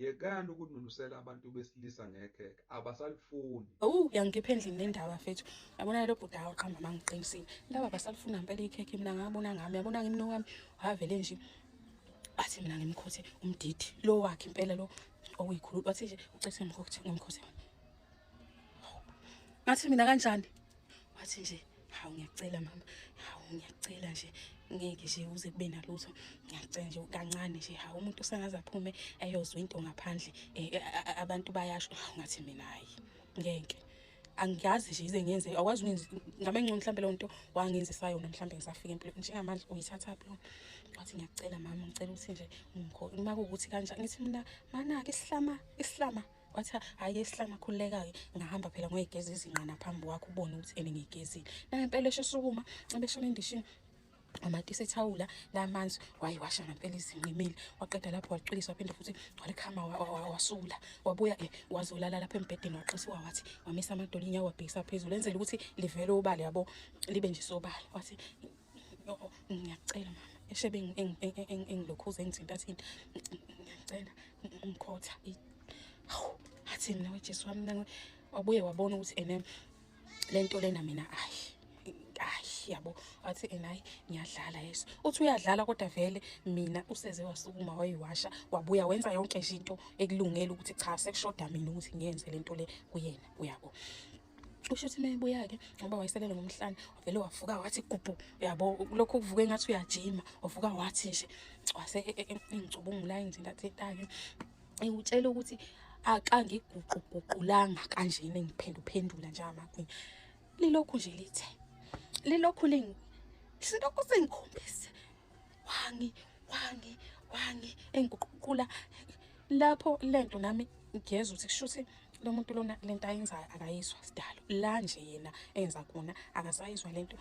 Yekani ukununusela abantu besilisa ngekhekhe, abasalifuni. Awu, yangikhipha endlini le ndaba mfethu. Yabona lo bhuti awaqhamba mangiqinisile. Laba basalifuna ngempela ikhekhe, mina ngabona ngami, yabona ngimno wami wavele nje athi mina ngimkhothe umdidi lo wakhe impela lo okuyikhulu, wathi nje ucethe ngimkhothe ngimkhothe. Ngathi mina kanjani? Wathi nje hawu ngiyacela mama, hawu ngiyacela nje, ngeke nje uze kube nalutho, ngiyacela nje kancane nje, hawu umuntu usengaze aphume eyozwa into ngaphandle, abantu bayasho. Hawu ngathi mina hayi ngeke, angiyazi nje ize ngiyenze, awukwazi ungenza ngabe ngcono mhlambe leyo nto wangenzisa yona mhlambe ngisafika empilweni njengamanje uyithathaphi lo. Wathi ngiyacela mama, ngicela ukuthi nje uma kuwukuthi kanjani, ngithi mina mana-ke isihlama isihlama. Wathi hhayi isihlama khululeka-ke, ngahamba phela ngoyigeza izinqa naphambi kwakho ubone ukuthi ene ngiyigezile. Nangempela esho esukuma ebeshona endishini wamatisa ithawula lamanzi wayiwasha ngempela izinqimile, waqeda lapho wacwilisa waphinde futhi walikhama wasula wabuya wazolala lapha embhedeni waxisiwa, wathi wamisa amadolo inyawo wabhekisa phezulu enzela ukuthi livele obala yabo, libe nje sobala. Wathi ngiyacela mama, eshebe engilokhuza engithinta thinta, ngiyacela ngikhotha. Hawu athi mina weJesu wami, mina wabuye wabona ukuthi ene lento lena mina ayi ayi yabo. Wathi ena hayi ngiyadlala, yeso uthi uyadlala kodwa vele mina useze wasukuma wayiwasha wabuya wenza yonke nje into ekulungela ukuthi cha sekushoda mina ukuthi ngiyenze lento le kuyena uyabo. Usho ukuthi mayebuya-ke ngoba wayeselele ngomhlane wavele wavuka wathi gubhu uyabo, lokhu kuvuka engathi uyajima, wavuka wathi nje wase engicubungula engithintathinta-ke, ngikutshela ukuthi akangiguquguqulanga kanjena engiphenduphendula njengamagwinya, lilokhu nje lithe lilokhu silokhu sengikhombise wangi wangi wangi engiguququla lapho lento nami ngiyezwa ukuthi kusho ukuthi lo muntu lona lento ayenzayo akayizwa sidalo la nje yena enza khona akasayizwa lento,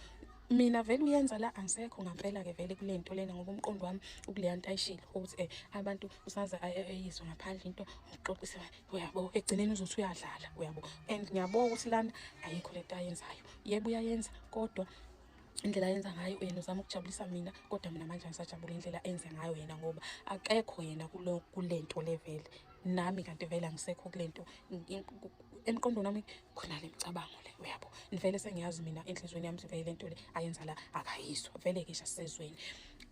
mina vele uyenza la angisekho ngampela-ke vele kule nto lena ngoba umqondo wami ukuleya nto ayishilo ukuthi abantu usaze eyizwe ngaphandle into ngixoxise uyabo, ekugcineni uzothi uyadlala uyabo. And ngiyabona ukuthi lana ayikho lento ayenzayo, yebo uyayenza kodwa indlela ayenza ngayo yena uzama ukujabulisa mina, kodwa mina manje angisajabuli indlela enze ngayo yena ngoba akekho yena kule nto le vele, nami kanti vele angisekho kule nto emqondweni wami khona le micabango le uyabo, vele sengiyazi mina enhliziyweni yami vele lento le ayenza la akayizwa vele ke sasezweni.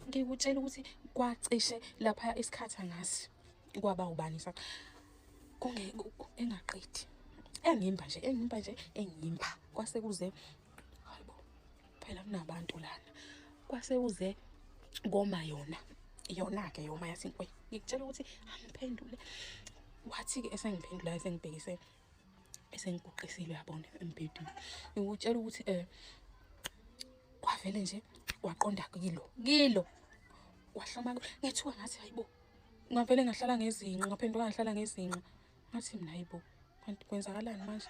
Ngikutshela ukuthi kwacishe lapha isikhathi angazi kwaba ubani kunge engaqedi engimba nje engimba nje engimba kwase kuze hayibo phela kunabantu lana, kwase kuze koma yona yona-ke yoma yathi nkwe. Ngikutshela ukuthi angiphendule, wathi-ke esengiphendula esengibhekise esengiguqisile uyabona embhedeni, ngikutshela ukuthi kwavele nje waqonda kilo kilo wahloma ngethuka ngathi hayibo, ngavele ngahlala ngezinqa ngaphenduka ngahlala ngezinqa ngathi mina hayibo kanti kwenzakalani manje,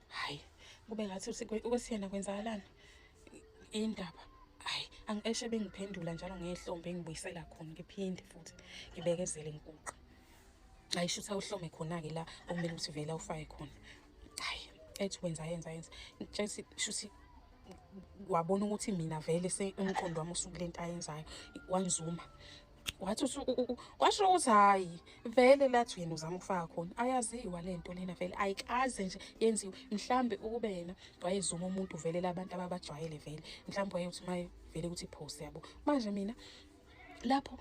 hayi kube ngathi ukuthi yena kwenzakalani indaba. Hayi angeshe bengiphendula njalo ngehlombe engibuyisela khona ngiphinde futhi ngibekezele ngiguqe. Hayi shutha uhlome khona-ke la okumele ukuthi vele awufake khona. Hayi ethi wenza yenza yenza ngitshela shuthi wabona ukuthi mina vele umqondo wami usuku lento ayenzayo wanzuma wathi washo ukuthi hayi vele lathi yena uzama ukufaka khona ayaziwa lento lena vele ayikaze nje yenziwe. Mhlambe ukube yena wayezuma umuntu vele labantu ababajwayele vele mhlambe wayethi maye vele ukuthi phose yabo. Manje mina lapho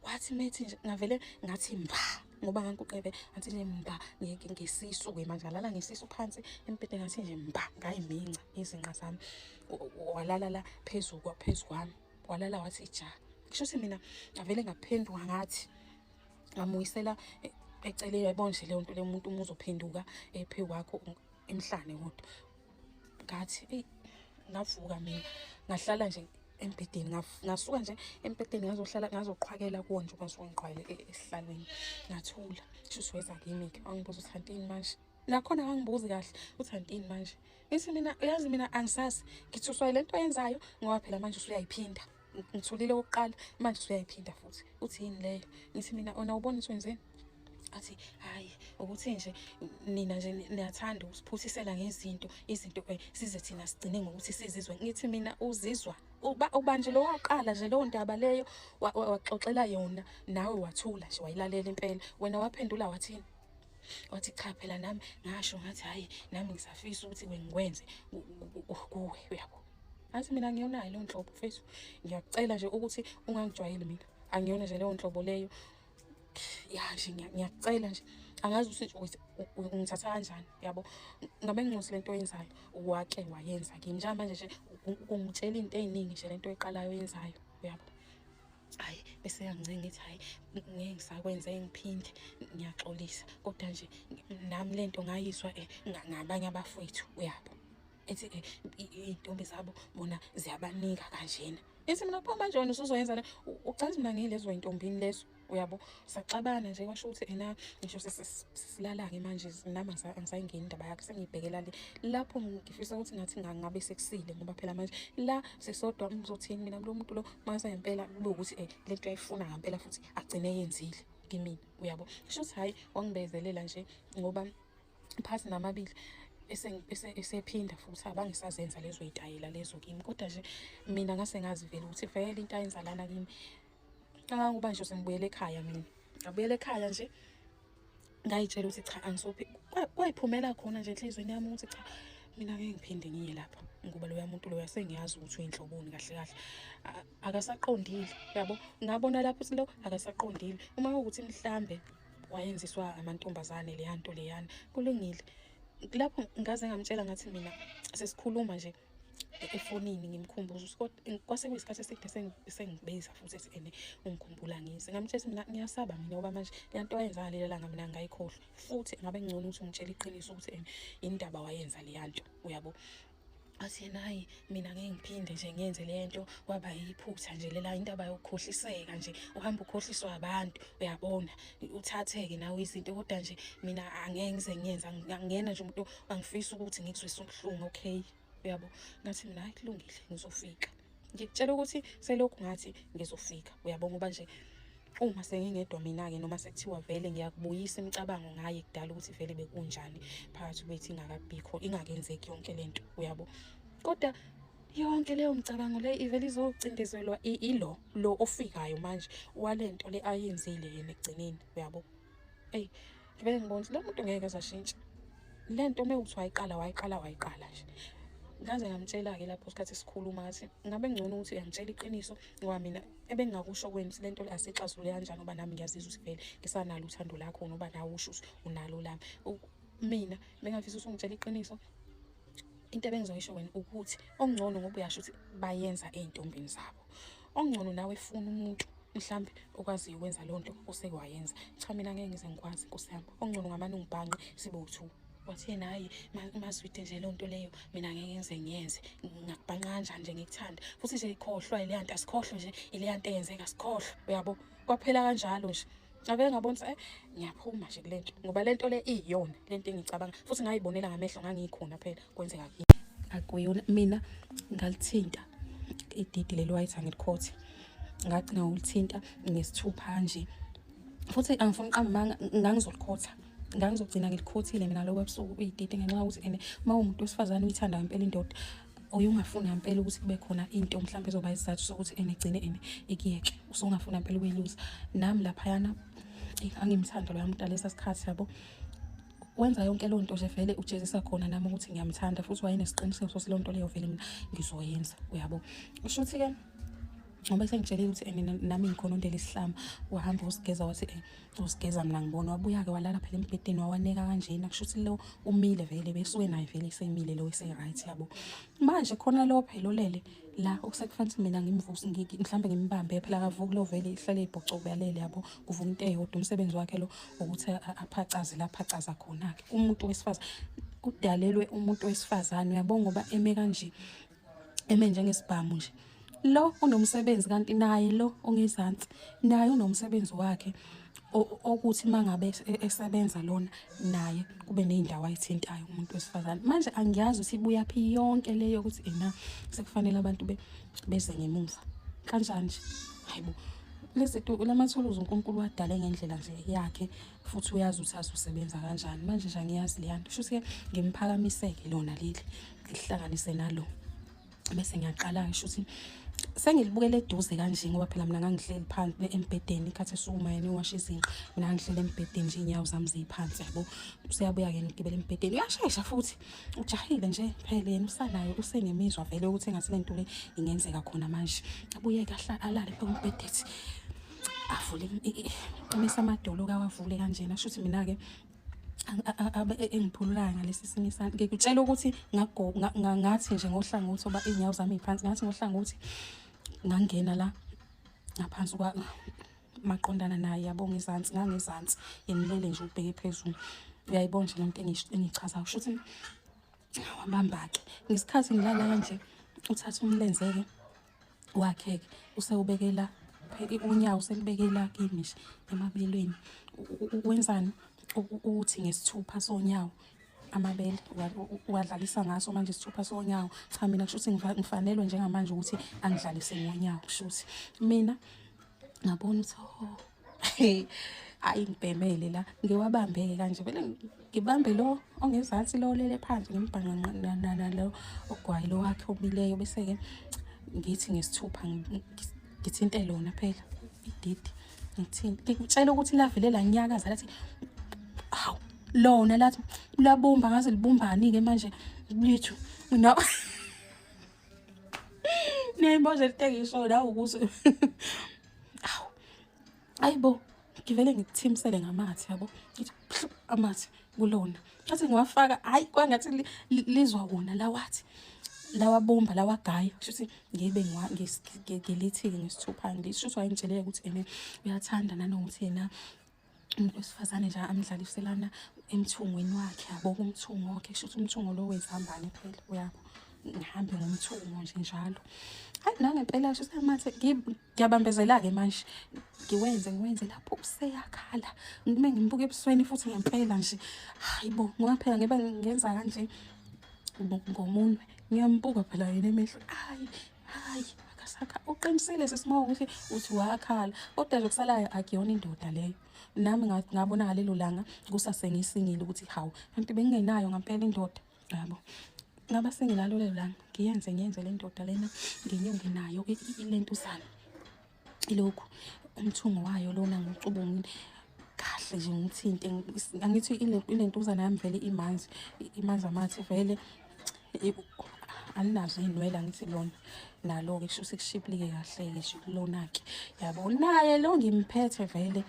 wathi methi nje ngavele ngathi mba ngoba ngangikuqebe ngathi nje mba ngesisu ke manje ngalala ngesisu phansi embhedeni ngathi nje mba ngayiminca izinqa zami, walala la phezu kwami walala wathi ja. Kusho ukuthi mina ngavele ngaphenduka ngathi ngamuyisela eceleni yabona nje leyo nto le muntu uma uzophenduka ephe kwakho emhlane kodwa ngathi eyi ngavuka mina ngahlala nje embhedeni ngasuka nje embhedeni ngazohlala ngazoqhwakela kuwo nje ngasuka ngiqhwakele esihlalweni ngathula. Kusho weza kimi-ke wangibuza ukuthi antini manje, nakhona wangibuzi kahle uthi antini manje. Ngithi mina uyazi mina angisazi ngithuswa le nto oyenzayo ngoba phela manje usuyayiphinda, ngithulile okokuqala manje usuyayiphinda futhi uthi yini leyo. Ngithi mina ona ubona ukuthi wenzeni, athi hayi ukuthi nje nina nje niyathanda ukusiphuthisela ngezinto izinto size thina sigcine ngokuthi sizizwe. Ngithi mina uzizwa Uba nje lo waqala nje leyo ndaba leyo waxoxela yona nawe wathula nje wayilalela impela. Wena waphendula wathini? Wathi cha phela nami ngasho ngathi hhayi nami ngisafisa ukuthi ngikwenze kuwe, uyabo. Ngathi mina angiyonayo leyo nhlobo mfethu, ngiyakucela nje ukuthi ungangijwayeli mina, angiyona nje leyo nhlobo leyo. Ya nje ngiyakucela nje, angazi ukuthi ungithatha kanjani, yabo. Ngabe ngincosi lento oyenzayo, wake wayenza kimi. Njengamanje nje ungitshela into ey'ningi nje lento oyiqalayo oyenzayo, uyabo. Hhayi bese yangincenga ngithi hhayi ngeke ngisakwenza ngiphinde, ngiyaxolisa. Kodwa nje nami lento ngayizwa ngabanye abafowethu, uyabo. Ethi iy'ntombi zabo bona ziyabanika kanjena. Ngithi mina pho manje wena usuzoyenza le, ucathi mina ngiyilezo y'ntombini lezo, uyabo. Saxabana nje kwasho ukuthi ena ngisho sesilala-ke manje nami angisayingeni indaba yakhe, sengiyibhekela le. Lapho ngifisa ukuthi ngathi ngabe sekusile ngoba phela manje la sisodwa ngizothini mina kulo muntu lo mase ngempela kube ukuthi le nto ayifuna ngempela futhi agcine eyenzile kimina, uyabo. Kusho ukuthi hhayi wangibezelela nje ngoba phasi namabili esephinda futhi abangisazenza lezo y'tayela lezo kimi. Kodwa nje mina ngase ngazi vele ukuthi vele into ayenza lana kimi. Kangangokuba nje sengibuyele ekhaya mina. Ngabuyela ekhaya nje ngayitshela ukuthi cha angisophi. Kwayiphumela khona nje enhliziyweni yami ukuthi cha mina ngeke ngiphinde ngiye lapha ngoba loya muntu loya sengiyazi ukuthi uyinhloboni kahle kahle. Akasaqondile, yabo. Ngabona lapho ukuthi lo akasaqondile. Uma kuwukuthi mhlambe wayenziswa amantombazane leya nto leyana, kulungile. Lapho ngaze ngamtshela ngathi mina sesikhuluma nje efonini ngimkhumbuza ukuthi kwase kuyisikhathi eside sengibiza futhi ethi ene ungikhumbula ngize. Ngamtshela mina ngiyasaba mina ngoba manje le nto wayenza ngaleli langa mina ngayikhohlwa. Futhi ngabe ngcono ukuthi ungitshele iqiniso ukuthi ene indaba wayenza leya nto, uyabo. Athi yena hhayi mina ngeke ngiphinde nje ngiyenze le nto, kwaba yiphutha nje lela, indaba yokukhohliseka nje, uhamba ukhohliswa abantu, uyabona, uthatheke nawe izinto. Kodwa nje mina angeke ngize ngiyenze, angiyena nje umuntu angifisi ukuthi ngikuzwise ubuhlungu, okay, uyabo. Ngathi mina hhayi kulungile ngizofika. Ngikutshela ukuthi selokhu ngathi ngizofika, uyabo, ngoba nje uma sengingedwa mina-ke noma sekuthiwa vele ngiyakubuyisa imicabango ngaye kudala ukuthi vele bekunjani phakathi kwethu ingakabikho, ingakenzeki yonke lento, uyabo. Kodwa yonke leyo micabango leyo ivele izocindezelwa ilo lo ofikayo manje walento le ayenzile yena ekugcineni, uyabo. Eyi ngivele ngibona ukuthi lo muntu ngeke azashintshe lento uma kuthi wayiqala wayiqala wayiqala nje. Ngaze ngamtshela-ke lapho isikhathi sikhuluma ngathi ngabe ngcono ukuthi uyangitshela iqiniso ngoba mina ebengingakusho kwena ukuthi lento le asixazulule kanjani ngoba nami ngiyazizwa ukuthi vele ngisanalo uthando lakho noba nawe usho ukuthi unalo lami. Mina bengingafisa ukuthi ungitshele iqiniso. Into ebengizoyisho wena ukuthi okungcono ngoba uyasho ukuthi bayenza ey'ntombini zabo, okungcono nawe funa umuntu mhlambe okwaziyo ukwenza leyo nto oseke wayenza. Cha mina ngeke ngize ngikwazi nkosi yami, okungcono ngamane ungibhanqe sibe u-two. Wathi yena hhayi mazwide nje leyo nto leyo mina ngeke ngize ngiyenze, ngingakubhanqa kanjani nje ngikuthanda. Futhi nje khohlwa ileya nto, asikhohlwe nje ileya nto eyenzeka, sikhohlwe, uyabo. Kwaphela kanjalo nje. Ngavele ngabona ukuthi ngiyaphuma nje kule nto ngoba le nto le iyona le nto engicabanga futhi ngayibonela ngamehlo, ngangikhona phela kwenzeka kimi. Akuyona mina ngalithinta ididi leli wayethi angilikhothe, ngagcina ngokulithinta ngesithupha nje. Futhi angifuni uqamba amanga, ngangizolikhotha, ngangizogcina ngilikhothile mina lobo busuku ididi ngenxa yokuthi ene uma uwumuntu wesifazane uyithanda ngempela indoda uye ungafuni ngempela ukuthi kube khona into mhlawumbe ezoba isizathu sokuthi ene igcine ene ikuyeke, usungafuna ngempela ukuyiluza. Nami laphayana angimthanda loya muntu ngalesa sikhathi, yabo. Wenza yonke leyo nto nje vele ujezisa khona nami ukuthi ngiyamthanda futhi wayenesiqiniseko sokuthi leyo nto leyo vele mina ngizoyenza, uyabo. Kusho ukuthi-ke ngoba sengitshelile ukuthi ene nami ngikhona ondela isihlama, wahamba usigeza wathi usigeza mina ngibona. Wabuya-ke walala phela embhedeni wawaneka kanjena, kusho ukuthi lo umile vele, besuke naye vele esemile lo ese-right, yabo. Manje khona lo phela olele la okusekufanele ukuthi mina ngimvuse, mhlambe ngimbambe phela akavuki lo vele ihlale ibhocobo yalele, yabo. Kuvuka into eyodwa, umsebenzi wakhe lo ukuthi aphacaze la aphacaza khona-ke. Umuntu wesifazane udalelwe umuntu wesifazane, uyabo, ngoba eme kanje, eme njengesibhamu nje. Lo unomsebenzi kanti naye lo ongezansi naye unomsebenzi wakhe okuthi mangabe esebenza lona naye kube ney'ndawo ayithintayo umuntu wesifazane. Manje angiyazi ukuthi ibuyaphi yonke leyo ukuthi ena sekufanele abantu beze ngemuva kanjani nje. Hayibo, lezi lamathuluzi uNkulunkulu wadale ngendlela nje yakhe futhi uyazi ukuthi azosebenza kanjani. Manje nje angiyazi leya nto, kusho ukuthi-ke ngimphakamiseke lona leli ngihlanganise nalo bese ngiyaqala-ke sho ukuthi Sengilibukele eduze kanje ngoba phela mina ngangihleli phansi embhedeni ikhathi esukuma yena ewasha izinqa, mina ngangihleli embhedeni nje iy'nyawo zami ziphansi yabo. Useyabuya-ke ngigibele embhedeni, uyashesha futhi ujahile nje phela yena usanayo, usenemizwa vele ukuthi engathi le nto le ingenzeka khona manje. Abuye-ke alale phezu kombhede ethi avule imise amadolo kawavule kanjena, shuthi mina-ke engiphululayo ngalesi sinye isandla. Ngikutshela ukuthi ngathi nje ngohlangothi oba iy'nyawo zami y'phansi, ngathi ngohlangothi ngangena la ngaphansi kwa maqondana naye yabo, ngezansi ngangezansi, yena ulele nje ubheke phezulu. Uyayibona nje lento engiyichazayo, kusho ukuthi wabamba-ke ngesikhathi ngilala kanje, uthatha umlenze-ke wakhe-ke usewubekela unyawo, uselubekela kimi nje emabelweni. Wenzani? Uthi ngesithupha sonyawo amabele uwadlalisa ngaso manje isithupha sonyawo. Cha mina kusho ukuthi ngifanelwe njengamanje ukuthi angidlalise ngonyawo, kusho ukuthi mina ngabona ukuthi oh hayi ngibhemele la, ngiwabambeke kanje vele, ngibambe lo ongezansi lo olele phansi, ngimbhanqa nalo ogwayi lo wakhe omileyo, bese-ke ngithi ngesithupha ngithinte lona phela ididi, ngithinte. Ngikutshela ukuthi lavele lanyakaza lathi hawu, lona lathi labumba, ngaze libumbani-ke manje lithu no niyayibona lento engisho la ukuthi awu ayibo, ngivele ngikuthimisele ngamathe yabo, ngithi amathe kulona, ngathi ngiwafaka, hayi kwangathi lizwa wona lawathi lawabumba lawagaya, kusho ukuthi ngibe ngilithi-ke ngesithupha ngisho ukuthi wayengitsheleke ukuthi ene uyathanda nanokuthi yena umuntu wesifazane nje amdlaliselana emthungweni wakhe yabo, kumthungo wakhe, kusho ukuthi umthungo lo wezambane phela uyabo, ngihambe ngomthungo nje njalo. Hayi nangempela kusho ukuthi amathe ngiyabambezela-ke manje, ngiwenze lapho useyakhala, ngime ngimbuke ebusweni futhi ngempela nje, hayi bo, ngoba phela ngibe ngenza kanje ngomunwe, ngiyambuka phela yena emehlo, hayi hayi akasakha, uqinisile sisimo ukuthi uthi wakhala, kodwa nje kusalayo akuyona indoda leyo. Nami ngabona ngalelo langa kusase ngisingile ukuthi hawu kanti bengingenayo ngampela indoda yabo. Ngaba sengilalo lelo langa ngiyenze le ndoda lena nginyonge nayo ilentuzana ilokhu umthungo wayo lona ngicubungile kahle nje ngithinte, angithi ilentuzana yami vele imanzi, imanzi amathe vele alinazo iy'nwele angithi lona nalo-ke kusho ukuthi kushiplike kahle-ke nje kulona-ke yabo. Naye lo ngimphethe vele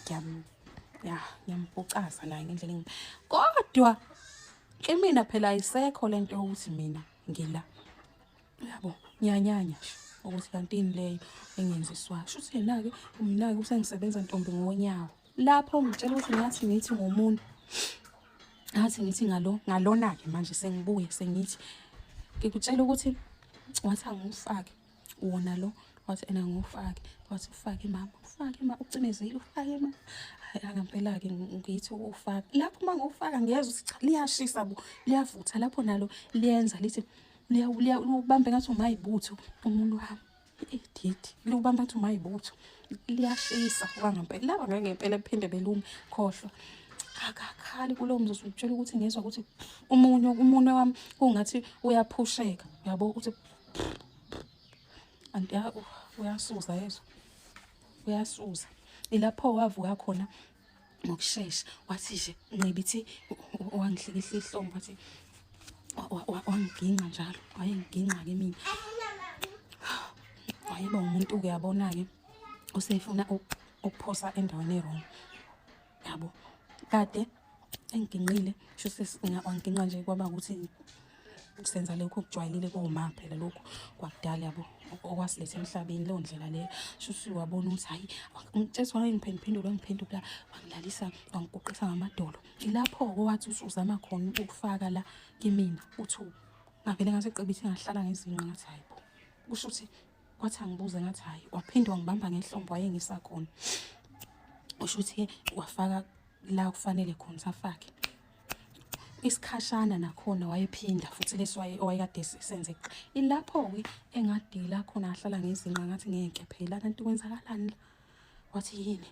ngiyampucaza naye ngendlela, kodwa kimina phela ayisekho lento yokuthi mina ngila yabo, ngiyanyanya nje ukuthi kanti yini leyo engenziswayo. Sho ukuthi yena-ke mina-ke usengisebenza ntombi ngonyawo lapho, ngitshela ukuthi ngathi ngithi ngomuntu, ngathi ngithi ngalo ngalona-ke manje sengibuye sengithi ngikutshela ukuthi wathi angiwufake wona lo, wathi ena ngiwufake, wathi ufake mama, ufake ma, ucimezile ufake ma. Hayi angempela-ke ngithi ufake lapho, uma ngiwufaka ngiyezwa ukuthi cha liyashisa bo, liyavutha lapho nalo liyenza lithi liwubambe ngathi umayibutho umuntu wami, ididi liwubamba ngathi umayibutho, liyashisa kwangempela laba ngeke ngempela kuphinde belume, khohlwa. Akakhali kulowo mzuzu, ngitshela ukuthi ngezwa ukuthi umunwe wami kungathi uyaphusheka uyabo, ukuthi anti uyasuza yezwa, uyasuza. Ilapho wavuka khona ngokushesha wathi nje nqibithi wangihlikihla ihlombe, wathi wangiginqa njalo, wayengiginqa-ke mina, wayeba umuntu-ke yabona-ke usefuna ukuphosa endaweni e-wrong yabo. Kade enginqile sho wanginqa nje kwaba ukuthi senza lokhu okujwayelile koma phela lokhu kwakudala yabo, okwasiletha emhlabeni leyo ndlela leyo. Shuthi wabona ukuthi hayi ngitshela wangiphendula wangiphendula wangilalisa wangiguqisa ngamadolo. Ilapho-ke wathi usuzama khona ukufaka la kimina uthi ngavele ngase qibithi ngahlala ngezinqa ngathi hayi bo, kusho ukuthi kwathi angibuze ngathi hayi, waphinde wangibamba ngehlombe wayengisakhona, usho ukuthi wafaka la kufanele khona safake isikhashana nakhona wayephinda futhi lesi owayekade senze. Ilapho-ke engadila khona ngahlala ngezinqa ngathi ngeke phela kanti kwenzakalani la, wathi yini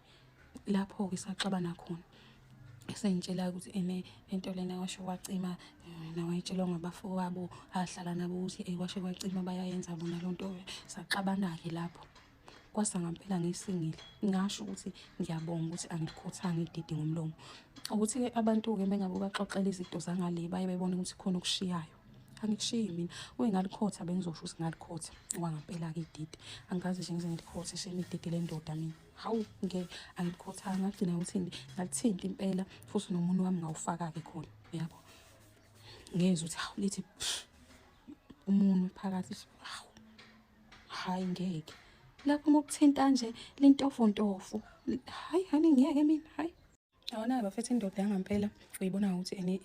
lapho-ke saxabana khona. Esengitshela ukuthi ene lento lena kwasho kwacima yena wayetshelwa ngabafowabo ahlala nabo ukuthi kwasho kwacima bayayenza bona loo nto. Saxabana-ke lapho. Kwasa ngampela ngisingile. Ngingasho ukuthi ngiyabonga ukuthi angilikhothanga ididi ngomlomo. Ukuthi-ke abantu-ke mengabe ubaxoxela izinto zangale baye bebone ukuthi khona okushiyayo. Angikushiyi mina. Uye ngalikhotha bengizosho ukuthi ngalikhotha okwangampela-ke ididi. Angikaze nje ngize ngilikhothe shame ididi lendoda mina. Hawu ngeke angilikhothanga ngagcina ngokuthi ngalithinta impela futhi nomunwe wami ngawufaka-ke khona uyabo. Ngezwa ukuthi hawu lithi umunwe phakathi hawu. Hhayi ngeke. Lapho uma ukuthinta nje lintofontofo. Hhayi hani ngiyeke mina hhayi. Yabona bafethu indoda yangampela uyibona ngokuthi ene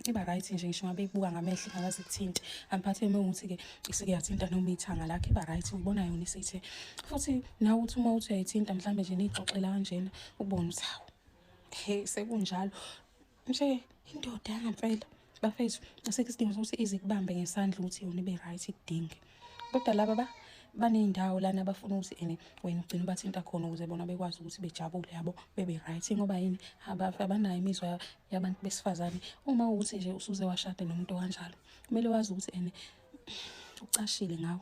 iba right nje ngisho ngabe ibuka ngamehlo ingakaze ikuthinte. Amphathe uma ukuthi-ke isike yathinta noma ithanga lakhe iba right uyibona yona isithe. Futhi nawe uthi uma uthi uyayithinta mhlambe nje niyixoxela kanjena ubone ukuthi hawu he sekunjalo. Nje indoda yangampela bafethu asikho isidingo sokuthi ize ikubambe ngesandla ukuthi yona ibe right ikudinge. Kodwa laba ba baney'ndawo lana abafuna ukuthi ene wena ugcine ubathinta khona ukuze bona bekwazi ukuthi bejabule yabo bebe right ngoba yini abanayo imizwa yabantu besifazane. Uma ukuthi nje usuze washada nomuntu okanjalo kumele wazi ukuthi ene ucashile ngawe.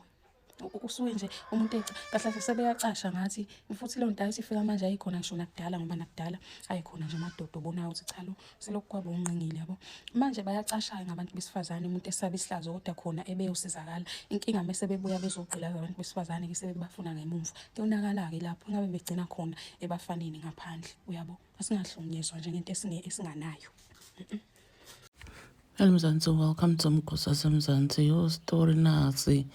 Usuke nje umuntu eca kahle kahle sebeyacasha ngathi futhi leyo nto ayithi ifika manje ayikhona ngisho nakudala ngoba nakudala ayikhona nje amadoda obonayo ukuthi cha lo selokhu kwaba unqingile yabo. Manje bayacasha-ke ngabantu besifazane umuntu esaba isihlazo kodwa khona ebeyosizakala. Inkinga mese bebuya bezogqilaza abantu besifazane-ke sebebafuna ngemumva. Kuyonakala-ke lapho ingabe begcina khona ebafaneni ngaphandle uyabo. Asingahlukunyezwa nje ngento esinganayo. Hello Mzansi, welcome to Mkhosi waseMzansi. Yo story nasi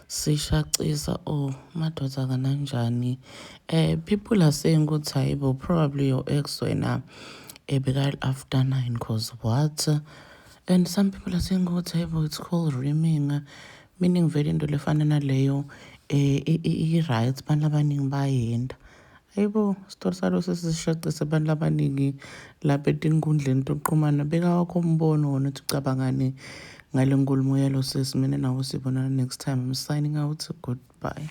sishacisa oh madoda kananjani. People are saying ukuthi hayibo probably your ex wena ebeka after 9 cause what? And some people are saying ukuthi hayibo it's called rimming, meaning vele into lefana naleyo i-right abantu abaningi bayenda. Hayibo, isitori salo sesishaqisa abantu abaningi lapha etinkundleni tokuxhumana. Beka wakho umbono wona uthi ucabangani ngale nkulumo yalo sisi. Mina nawe sibonana next time. I'm signing out. Goodbye.